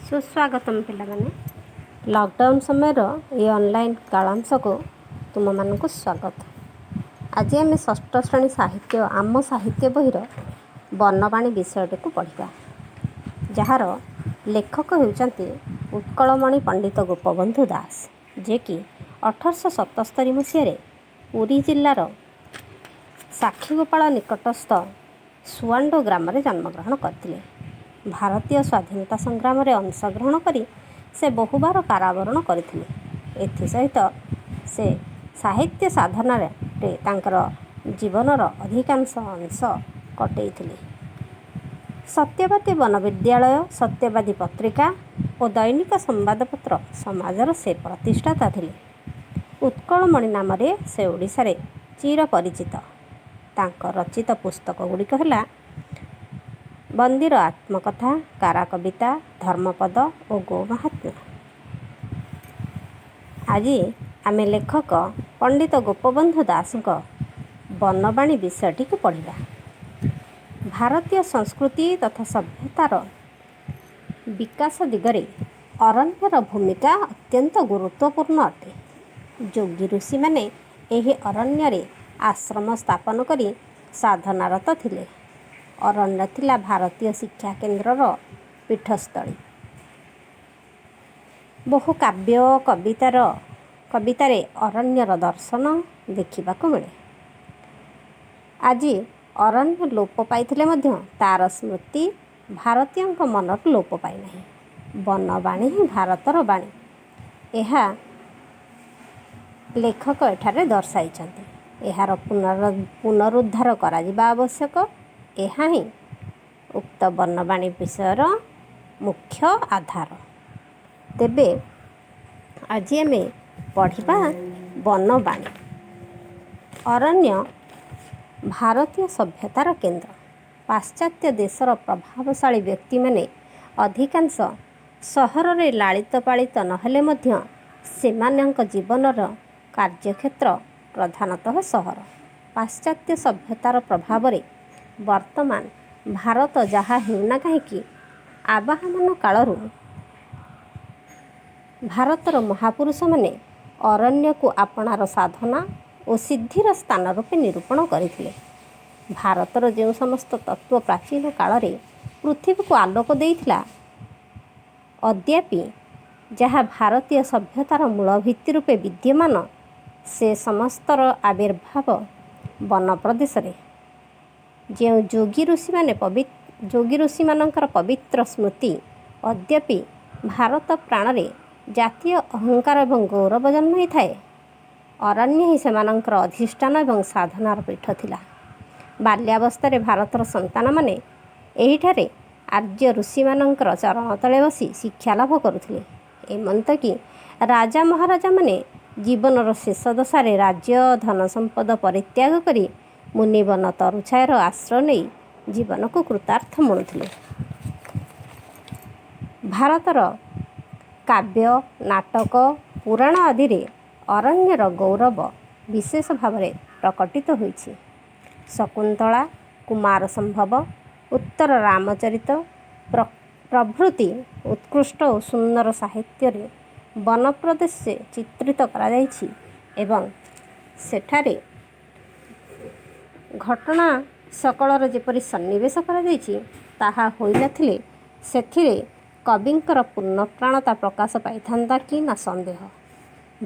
ସୁସ୍ୱାଗତମ ପିଲାମାନେ। ଲକଡାଉନ୍ ସମୟର ଏହି ଅନଲାଇନ୍ କାଳାଂଶକୁ ତୁମମାନଙ୍କୁ ସ୍ୱାଗତ। ଆଜି ଆମେ ଷଷ୍ଠ ଶ୍ରେଣୀ ସାହିତ୍ୟ ଆମ ସାହିତ୍ୟ ବହିର ବନବାଣୀ ବିଷୟଟିକୁ ପଢ଼ିବା, ଯାହାର ଲେଖକ ହେଉଛନ୍ତି ଉତ୍କଳମଣି ପଣ୍ଡିତ ଗୋପବନ୍ଧୁ ଦାସ, ଯିଏକି 1877 ମସିହାରେ ପୁରୀ ଜିଲ୍ଲାର ସାକ୍ଷୀଗୋପାଳ ନିକଟସ୍ଥ ସୁଆଣ୍ଡୋ ଗ୍ରାମରେ ଜନ୍ମଗ୍ରହଣ କରିଥିଲେ। ଭାରତୀୟ ସ୍ୱାଧୀନତା ସଂଗ୍ରାମରେ ଅଂଶଗ୍ରହଣ କରି ସେ ବହୁବାର କାରାବରଣ କରିଥିଲେ। ଏଥିସହିତ ସେ ସାହିତ୍ୟ ସାଧନାରେ ତାଙ୍କର ଜୀବନର ଅଧିକାଂଶ ଅଂଶ କଟେଇଥିଲେ। ସତ୍ୟବାଦୀ ବନବିଦ୍ୟାଳୟ, ସତ୍ୟବାଦୀ ପତ୍ରିକା ଓ ଦୈନିକ ସମ୍ବାଦପତ୍ର ସମାଜର ସେ ପ୍ରତିଷ୍ଠାତା ଥିଲେ। ଉତ୍କଳମଣି ନାମରେ ସେ ଓଡ଼ିଶାରେ ଚିର ପରିଚିତ। ତାଙ୍କ ରଚିତ ପୁସ୍ତକ ଗୁଡ଼ିକ ହେଲା ବନ୍ଦୀର ଆତ୍ମକଥା, କାରାକବିତା, ଧର୍ମପଦ ଓ ଗୋମାହାତ୍ମ୍ୟ। ଆଜି ଆମେ ଲେଖକ ପଣ୍ଡିତ ଗୋପବନ୍ଧୁ ଦାସଙ୍କ ବନବାଣୀ ବିଷୟଟିକୁ ପଢ଼ିବା। ଭାରତୀୟ ସଂସ୍କୃତି ତଥା ସଭ୍ୟତାର ବିକାଶ ଦିଗରେ ଅରଣ୍ୟର ଭୂମିକା ଅତ୍ୟନ୍ତ ଗୁରୁତ୍ୱପୂର୍ଣ୍ଣ ଅଟେ। ଯୋଗୀ ଋଷିମାନେ ଏହି ଅରଣ୍ୟରେ ଆଶ୍ରମ ସ୍ଥାପନ କରି ସାଧନାରତ ଥିଲେ। ଅରଣ୍ୟ ଥିଲା ଭାରତୀୟ ଶିକ୍ଷା କେନ୍ଦ୍ରର ପୀଠସ୍ଥଳୀ। ବହୁ କାବ୍ୟ କବିତାରେ ଅରଣ୍ୟର ଦର୍ଶନ ଦେଖିବାକୁ ମିଳେ। ଆଜି ଅରଣ୍ୟ ଲୋପ ପାଇଥିଲେ ମଧ୍ୟ ତା'ର ସ୍ମୃତି ଭାରତୀୟଙ୍କ ମନରୁ ଲୋପ ପାଇନାହିଁ। ବନବାଣୀ ହିଁ ଭାରତର ବାଣୀ, ଏହା ଲେଖକ ଏଠାରେ ଦର୍ଶାଇଛନ୍ତି। ଏହାର ପୁନରୁଦ୍ଧାର କରାଯିବା ଆବଶ୍ୟକ। ଏହା ହିଁ ଉକ୍ତ ବନବାଣୀ ବିଷୟର ମୁଖ୍ୟ ଆଧାର। ତେବେ ଆଜି ଆମେ ପଢ଼ିବା ବନବାଣୀ। ଅରଣ୍ୟ ଭାରତୀୟ ସଭ୍ୟତାର କେନ୍ଦ୍ର। ପାଶ୍ଚାତ୍ୟ ଦେଶର ପ୍ରଭାବଶାଳୀ ବ୍ୟକ୍ତିମାନେ ଅଧିକାଂଶ ସହରରେ ଲାଳିତ ପାଳିତ ନହେଲେ ମଧ୍ୟ ସେମାନଙ୍କ ଜୀବନର କାର୍ଯ୍ୟକ୍ଷେତ୍ର ପ୍ରଧାନତଃ ସହର। ପାଶ୍ଚାତ୍ୟ ସଭ୍ୟତାର ପ୍ରଭାବରେ ବର୍ତ୍ତମାନ ଭାରତ ଯାହା ହେଉନା କାହିଁକି, ଆବାହମାନ କାଳରୁ ଭାରତର ମହାପୁରୁଷମାନେ ଅରଣ୍ୟକୁ ଆପଣାର ସାଧନା ଓ ସିଦ୍ଧିର ସ୍ଥାନ ରୂପେ ନିରୂପଣ କରିଥିଲେ। ଭାରତର ଯେଉଁ ସମସ୍ତ ତତ୍ତ୍ୱ ପ୍ରାଚୀନ କାଳରେ ପୃଥିବୀକୁ ଆଲୋକ ଦେଇଥିଲା, ଅଦ୍ୟାପି ଯାହା ଭାରତୀୟ ସଭ୍ୟତାର ମୂଳ ଭିତ୍ତି ରୂପେ ବିଦ୍ୟମାନ, ସେ ସମସ୍ତର ଆବିର୍ଭାବ ବନ ପ୍ରଦେଶରେ। ଯେଉଁ ଯୋଗୀ ଋଷିମାନଙ୍କର ପବିତ୍ର ସ୍ମୃତି ଅଦ୍ୟାପି ଭାରତ ପ୍ରାଣରେ ଜାତୀୟ ଅହଙ୍କାର ଏବଂ ଗୌରବ ଜନ୍ମାଇଥାଏ, ଅରଣ୍ୟ ହିଁ ସେମାନଙ୍କର ଅଧିଷ୍ଠାନ ଏବଂ ସାଧନାର ପୀଠ ଥିଲା। ବାଲ୍ୟାବସ୍ଥାରେ ଭାରତର ସନ୍ତାନମାନେ ଏହିଠାରେ ଆର୍ଯ୍ୟ ଋଷିମାନଙ୍କର ଚରଣ ତଳେ ବସି ଶିକ୍ଷା ଲାଭ କରୁଥିଲେ। ଏମନ୍ତ କି ରାଜା ମହାରାଜାମାନେ ଜୀବନର ଶେଷ ଦଶାରେ ରାଜ୍ୟ ଧନ ସମ୍ପଦ ପରିତ୍ୟାଗ କରି ମୁନିବନ ତରୁଛାୟାର ଆଶ୍ରୟ ନେଇ ଜୀବନକୁ କୃତାର୍ଥ ମଣୁଥିଲେ। ଭାରତର କାବ୍ୟ, ନାଟକ, ପୁରାଣ ଆଦିରେ ଅରଣ୍ୟର ଗୌରବ ବିଶେଷ ଭାବରେ ପ୍ରକଟିତ ହୋଇଛି। ଶକୁନ୍ତଳା, କୁମାର ସମ୍ଭବ, ଉତ୍ତର ରାମଚରିତ ପ୍ରଭୃତି ଉତ୍କୃଷ୍ଟ ଓ ସୁନ୍ଦର ସାହିତ୍ୟରେ ବନପ୍ରଦେଶ ଚିତ୍ରିତ କରାଯାଇଛି ଏବଂ ସେଠାରେ ଘଟଣା ସକଳର ଯେପରି ସନ୍ନିବେଶ କରାଯାଇଛି, ତାହା ହୋଇନଥିଲେ ସେଥିରେ କବିଙ୍କର ପୂର୍ଣ୍ଣପ୍ରାଣତା ପ୍ରକାଶ ପାଇଥାନ୍ତା କି ନା ସନ୍ଦେହ।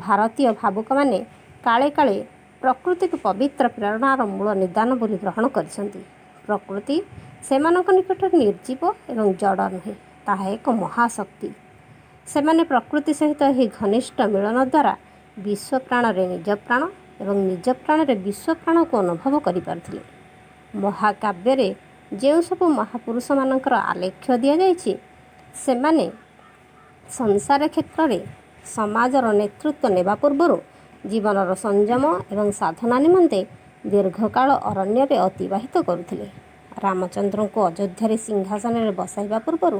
ଭାରତୀୟ ଭାବୁକମାନେ କାଳେ କାଳେ ପ୍ରକୃତିକୁ ପବିତ୍ର ପ୍ରେରଣାର ମୂଳ ନିଦାନ ବୋଲି ଗ୍ରହଣ କରିଛନ୍ତି। ପ୍ରକୃତି ସେମାନଙ୍କ ନିକଟରେ ନିର୍ଜୀବ ଏବଂ ଜଡ଼ ନୁହେଁ, ତାହା ଏକ ମହାଶକ୍ତି। ସେମାନେ ପ୍ରକୃତି ସହିତ ଏହି ଘନିଷ୍ଠ ମିଳନ ଦ୍ୱାରା ବିଶ୍ୱ ପ୍ରାଣରେ ନିଜ ପ୍ରାଣ ଏବଂ ନିଜ ପ୍ରାଣରେ ବିଶ୍ୱ ପ୍ରାଣକୁ ଅନୁଭବ କରିପାରୁଥିଲେ। ମହାକାବ୍ୟରେ ଯେଉଁ ସବୁ ମହାପୁରୁଷମାନଙ୍କର ଆଲେଖ୍ୟ ଦିଆଯାଇଛି, ସେମାନେ ସଂସାର କ୍ଷେତ୍ରରେ ସମାଜର ନେତୃତ୍ୱ ନେବା ପୂର୍ବରୁ ଜୀବନର ସଂଯମ ଏବଂ ସାଧନା ନିମନ୍ତେ ଦୀର୍ଘକାଳ ଅରଣ୍ୟରେ ଅତିବାହିତ କରୁଥିଲେ। ରାମଚନ୍ଦ୍ରଙ୍କୁ ଅଯୋଧ୍ୟାରେ ସିଂହାସନରେ ବସାଇବା ପୂର୍ବରୁ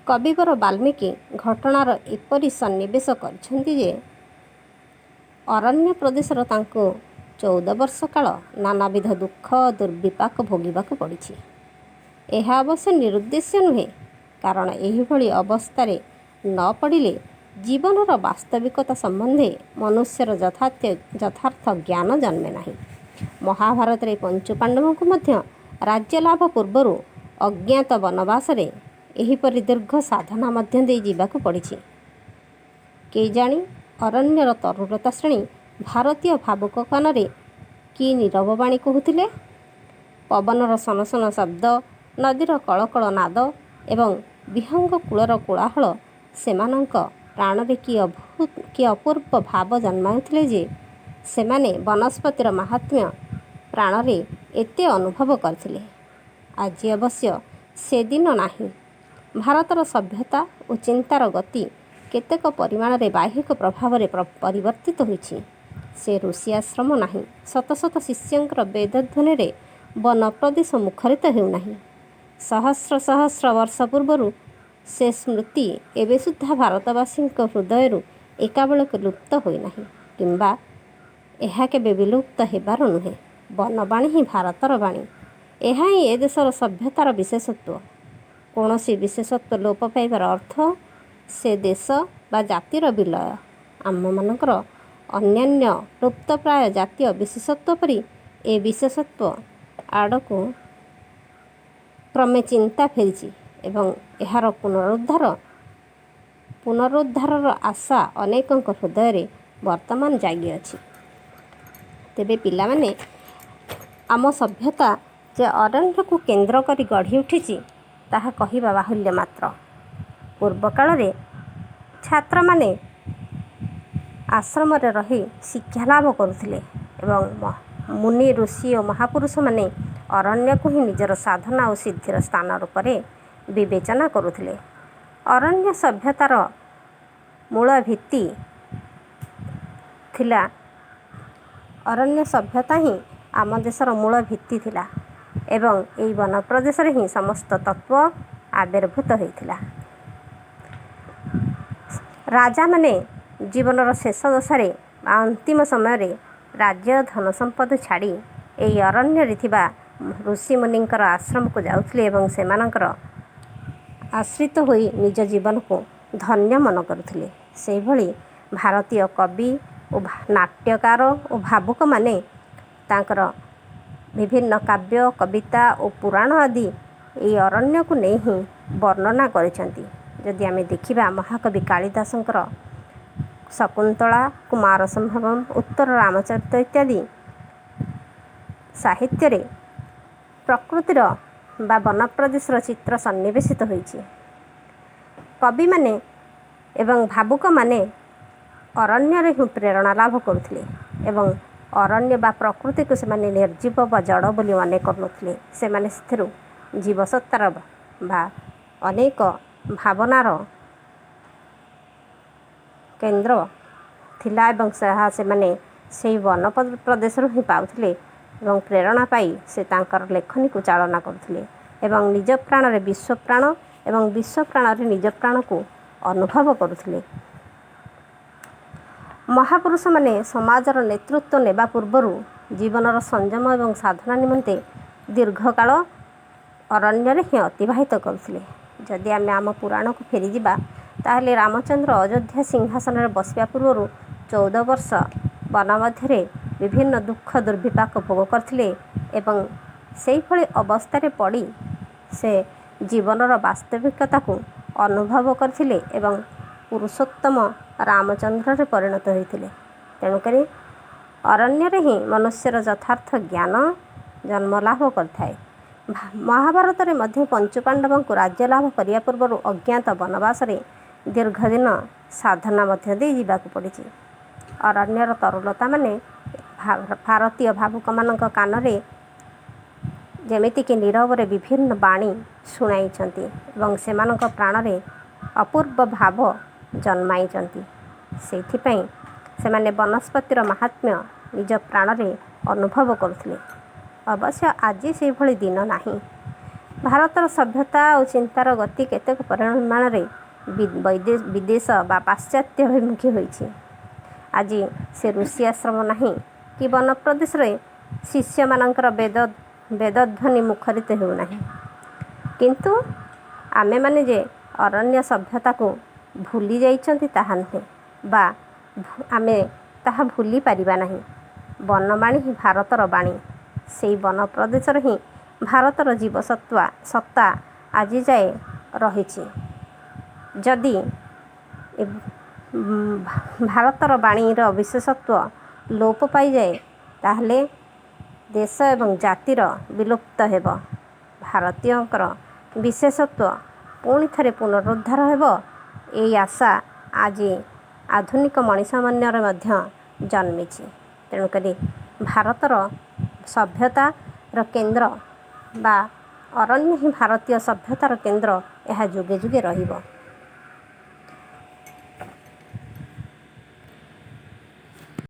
କବିବର ବାଲ୍ମୀକି ଘଟଣାର ଏପରି ସନ୍ନିବେଶ କରିଛନ୍ତି ଯେ ଅରଣ୍ୟ ପ୍ରଦେଶର ତାଙ୍କୁ 14 ବର୍ଷ କାଳ ନାନାବିଧ ଦୁଃଖ ଦୁର୍ବିପାକ ଭୋଗିବାକୁ ପଡ଼ିଛି। ଏହା ଅବଶ୍ୟ ନିରୁଦ୍ଦେଶ୍ୟ ନୁହେଁ। କାରଣ ଏହିଭଳି ଅବସ୍ଥାରେ ନ ପଡ଼ିଲେ ଜୀବନର ବାସ୍ତବିକତା ସମ୍ବନ୍ଧେ ମନୁଷ୍ୟର ଯଥାର୍ଥ ଜ୍ଞାନ ଜନ୍ମେ ନାହିଁ। ମହାଭାରତରେ ପଞ୍ଚୁପାଣ୍ଡବଙ୍କୁ ମଧ୍ୟ ରାଜ୍ୟଲାଭ ପୂର୍ବରୁ ଅଜ୍ଞାତ ବନବାସରେ ଏହିପରି ଦୀର୍ଘ ସାଧନା ମଧ୍ୟ ଦେଇ ଯିବାକୁ ପଡ଼ିଛି। କେଜାଣି ଅରଣ୍ୟର ତରୁଲତା ଶ୍ରେଣୀ ଭାରତୀୟ ଭାବୁକ କାନରେ କି ନୀରବ ବାଣୀ କହୁଥିଲେ? ପବନର ସନସନ ଶବ୍ଦ, ନଦୀର କଳକଳ ନାଦ ଏବଂ ବିହଙ୍ଗ କୂଳର କୋଳାହଳ ସେମାନଙ୍କ ପ୍ରାଣରେ କି ଅପୂର୍ବ ଭାବ ଜନ୍ମାଉଥିଲେ ଯେ ସେମାନେ ବନସ୍ପତିର ମାହାତ୍ମ୍ୟ ପ୍ରାଣରେ ଏତେ ଅନୁଭବ କରିଥିଲେ। ଆଜି ଅବଶ୍ୟ ସେ ଦିନ ନାହିଁ। ଭାରତର ସଭ୍ୟତା ଓ ଚିନ୍ତାର ଗତି କେତେକ ପରିମାଣରେ ବାହ୍ୟିକ ପ୍ରଭାବରେ ପରିବର୍ତ୍ତିତ ହୋଇଛି। ସେ ଋଷି ଆଶ୍ରମ ନାହିଁ, ଶତ ଶତ ଶିଷ୍ୟଙ୍କର ବେଦଧ୍ୱନିରେ ବନ ପ୍ରଦେଶ ମୁଖରିତ ହେଉନାହିଁ। ସହସ୍ର ସହସ୍ର ବର୍ଷ ପୂର୍ବରୁ ସେ ସ୍ମୃତି ଏବେ ସୁଦ୍ଧା ଭାରତବାସୀଙ୍କ ହୃଦୟରୁ ଏକାବେଳକେ ଲୁପ୍ତ ହୋଇନାହିଁ କିମ୍ବା ଏହା କେବେ ବିଲୁପ୍ତ ହେବାର ନୁହେଁ। ବନବାଣୀ ହିଁ ଭାରତର ବାଣୀ। ଏହା ହିଁ ଏ ଦେଶର ସଭ୍ୟତାର ବିଶେଷତ୍ୱ। କୌଣସି ବିଶେଷତ୍ୱ ଲୋପ ପାଇବାର ଅର୍ଥ ସେ ଦେଶ ବା ଜାତିର ବିଲୟ। ଆମ୍ଭମାନଙ୍କର ଅନ୍ୟାନ୍ୟ ଲୁପ୍ତପ୍ରାୟ ଜାତୀୟ ବିଶେଷତ୍ୱ ପରି ଏ ବିଶେଷତ୍ୱ ଆଡ଼କୁ କ୍ରମେ ଚିନ୍ତା ଫେରିଛି ଏବଂ ଏହାର ପୁନରୁଦ୍ଧାରର ଆଶା ଅନେକଙ୍କ ହୃଦୟରେ ବର୍ତ୍ତମାନ ଜାଗିଅଛି। ତେବେ ପିଲାମାନେ, ଆମ ସଭ୍ୟତା ଯେ ଅରଣ୍ୟକୁ କେନ୍ଦ୍ର କରି ଗଢ଼ି ଉଠିଛି, ତାହା କହିବା ବାହୁଲ୍ୟ ମାତ୍ର। ପୂର୍ବକାଳରେ ଛାତ୍ରମାନେ ଆଶ୍ରମରେ ରହି ଶିକ୍ଷାଲାଭ କରୁଥିଲେ ଏବଂ ମୁନି, ଋଷି ଓ ମହାପୁରୁଷମାନେ ଅରଣ୍ୟକୁ ହିଁ ନିଜର ସାଧନା ଓ ସିଦ୍ଧିର ସ୍ଥାନ ରୂପରେ ବିବେଚନା କରୁଥିଲେ। ଅରଣ୍ୟ ସଭ୍ୟତାର ମୂଳ ଭିତ୍ତି ଥିଲା। ଅରଣ୍ୟ ସଭ୍ୟତା ହିଁ ଆମ ଦେଶର ମୂଳ ଭିତ୍ତି ଥିଲା ଏବଂ ଏହି ବନ ପ୍ରଦେଶରେ ହିଁ ସମସ୍ତ ତତ୍ତ୍ୱ ଆବିର୍ଭୂତ ହୋଇଥିଲା। ରାଜାମାନେ ଜୀବନର ଶେଷ ଦଶାରେ ବା ଅନ୍ତିମ ସମୟରେ ରାଜ୍ୟ ଧନ ସମ୍ପଦ ଛାଡ଼ି ଏହି ଅରଣ୍ୟରେ ଥିବା ଋଷିମୁନିଙ୍କର ଆଶ୍ରମକୁ ଯାଉଥିଲେ ଏବଂ ସେମାନଙ୍କର ଆଶ୍ରିତ ହୋଇ ନିଜ ଜୀବନକୁ ଧନ୍ୟ ମନେ କରୁଥିଲେ। ସେହିଭଳି ଭାରତୀୟ କବି ଓ ନାଟ୍ୟକାର ଓ ଭାବୁକମାନେ ତାଙ୍କର ବିଭିନ୍ନ କାବ୍ୟ, କବିତା ଓ ପୁରାଣ ଆଦି ଏହି ଅରଣ୍ୟକୁ ନେଇ ହିଁ ବର୍ଣ୍ଣନା କରିଛନ୍ତି। ଯଦି ଆମେ ଦେଖିବା, ମହାକବି କାଳିଦାସଙ୍କର ଶକୁନ୍ତଳା, କୁମାର ସମ୍ଭବମ୍, ଉତ୍ତର ରାମଚରିତ ଇତ୍ୟାଦି ସାହିତ୍ୟରେ ପ୍ରକୃତିର ବା ବନପ୍ରଦେଶର ଚିତ୍ର ସନ୍ନିବେଶିତ ହୋଇଛି। କବିମାନେ ଏବଂ ଭାବୁକମାନେ ଅରଣ୍ୟରେ ହିଁ ପ୍ରେରଣା ଲାଭ କରୁଥିଲେ ଏବଂ ଅରଣ୍ୟ ବା ପ୍ରକୃତିକୁ ସେମାନେ ନିର୍ଜୀବ ବା ଜଡ଼ ବୋଲି ମନେ କରୁନଥିଲେ। ସେମାନେ ସେଥିରୁ ଜୀବସତ୍ତାର ବା ଅନେକ ଭାବନାର କେନ୍ଦ୍ର ଥିଲା ଏବଂ ତାହା ସେମାନେ ସେଇ ବନ ପ୍ରଦେଶରୁ ହିଁ ପାଉଥିଲେ ଏବଂ ପ୍ରେରଣା ପାଇ ସେ ତାଙ୍କର ଲେଖନୀକୁ ଚାଳନା କରୁଥିଲେ ଏବଂ ନିଜ ପ୍ରାଣରେ ବିଶ୍ୱ ପ୍ରାଣ ଏବଂ ବିଶ୍ୱ ପ୍ରାଣରେ ନିଜ ପ୍ରାଣକୁ ଅନୁଭବ କରୁଥିଲେ। ମହାପୁରୁଷମାନେ ସମାଜର ନେତୃତ୍ୱ ନେବା ପୂର୍ବରୁ ଜୀବନର ସଂଯମ ଏବଂ ସାଧନା ନିମନ୍ତେ ଦୀର୍ଘକାଳ ଅରଣ୍ୟରେ ହିଁ ଅତିବାହିତ କରୁଥିଲେ। ଯଦି ଆମେ ଆମ ପୁରାଣକୁ ଫେରିଯିବା, ତାହେଲେ ରାମଚନ୍ଦ୍ର ଅଯୋଧ୍ୟା ସିଂହାସନରେ ବସିବା ପୂର୍ବରୁ 14 ବର୍ଷ ବନ ମଧ୍ୟରେ ବିଭିନ୍ନ ଦୁଃଖ ଦୁର୍ବିପାକ ଭୋଗ କରିଥିଲେ ଏବଂ ସେଇଭଳି ଅବସ୍ଥାରେ ପଡ଼ି ସେ ଜୀବନର ବାସ୍ତବିକତାକୁ ଅନୁଭବ କରିଥିଲେ ଏବଂ ପୁରୁଷୋତ୍ତମ ରାମଚନ୍ଦ୍ରରେ ପରିଣତ ହୋଇଥିଲେ। ତେଣୁକରି ଅରଣ୍ୟରେ ହିଁ ମନୁଷ୍ୟର ଯଥାର୍ଥ ଜ୍ଞାନ ଜନ୍ମଲାଭ କରିଥାଏ। ମହାଭାରତରେ ମଧ୍ୟ ପଞ୍ଚୁପାଣ୍ଡବଙ୍କୁ ରାଜ୍ୟ ଲାଭ କରିବା ପୂର୍ବରୁ ଅଜ୍ଞାତ ବନବାସରେ ଦୀର୍ଘଦିନ ସାଧନା ମଧ୍ୟ ଦେଇ ଯିବାକୁ ପଡ଼ିଛି। ଅରଣ୍ୟର ତରୁଲତାମାନେ ଭାରତୀୟ ଭାବୁକମାନଙ୍କ କାନରେ ଯେମିତିକି ନୀରବରେ ବିଭିନ୍ନ ବାଣୀ ଶୁଣାଇଛନ୍ତି ଏବଂ ସେମାନଙ୍କ ପ୍ରାଣରେ ଅପୂର୍ବ ଭାବ ଜନ୍ମାଇଛନ୍ତି। ସେଇଥିପାଇଁ ସେମାନେ ବନସ୍ପତିର ମାହାତ୍ମ୍ୟ ନିଜ ପ୍ରାଣରେ ଅନୁଭବ କରୁଥିଲେ। ଅବଶ୍ୟ ଆଜି ସେଭଳି ଦିନ ନାହିଁ। ଭାରତର ସଭ୍ୟତା ଓ ଚିନ୍ତାର ଗତି କେତେକ ପରିମାଣରେ ବିଦେଶ ବା ପାଶ୍ଚାତ୍ୟ ଅଭିମୁଖୀ ହୋଇଛି। ଆଜି ସେ ଋଷି ଆଶ୍ରମ ନାହିଁ କି ବନ ପ୍ରଦେଶରେ ଶିଷ୍ୟମାନଙ୍କର ବେଦଧ୍ୱନି ମୁଖରିତ ହେଉନାହିଁ। କିନ୍ତୁ ଆମେମାନେ ଯେ ଅରଣ୍ୟ ସଭ୍ୟତାକୁ ଭୁଲି ଯାଇଛନ୍ତି ତାହା ନୁହେଁ ବା ଆମେ ତାହା ଭୁଲି ପାରିବା ନାହିଁ। ବନବାଣୀ ହିଁ ଭାରତର ବାଣୀ। ସେଇ ବନ ପ୍ରଦେଶରେ ହିଁ ଭାରତର ଜୀବସତ୍ତ୍ୱା ସତ୍ତା ଆଜି ଯାଏ ରହିଛି। ଯଦି ଭାରତର ବାଣୀର ବିଶେଷତ୍ୱ ଲୋପ ପାଇଯାଏ, ତାହେଲେ ଦେଶ ଏବଂ ଜାତିର ବିଲୁପ୍ତ ହେବ। ଭାରତୀୟଙ୍କର ବିଶେଷତ୍ୱ ପୁଣି ଥରେ ପୁନରୁଦ୍ଧାର ହେବ, ଏଇ ଆଶା ଆଜି ଆଧୁନିକ ମଣିଷ ମନରେ ମଧ୍ୟ ଜନ୍ମିଛି। ତେଣୁକରି ଭାରତର ସଭ୍ୟତାର କେନ୍ଦ୍ର ବା ଅରଣ୍ୟ ହିଁ ଭାରତୀୟ ସଭ୍ୟତାର କେନ୍ଦ୍ର, ଏହା ଯୁଗେ ଯୁଗେ ରହିବ।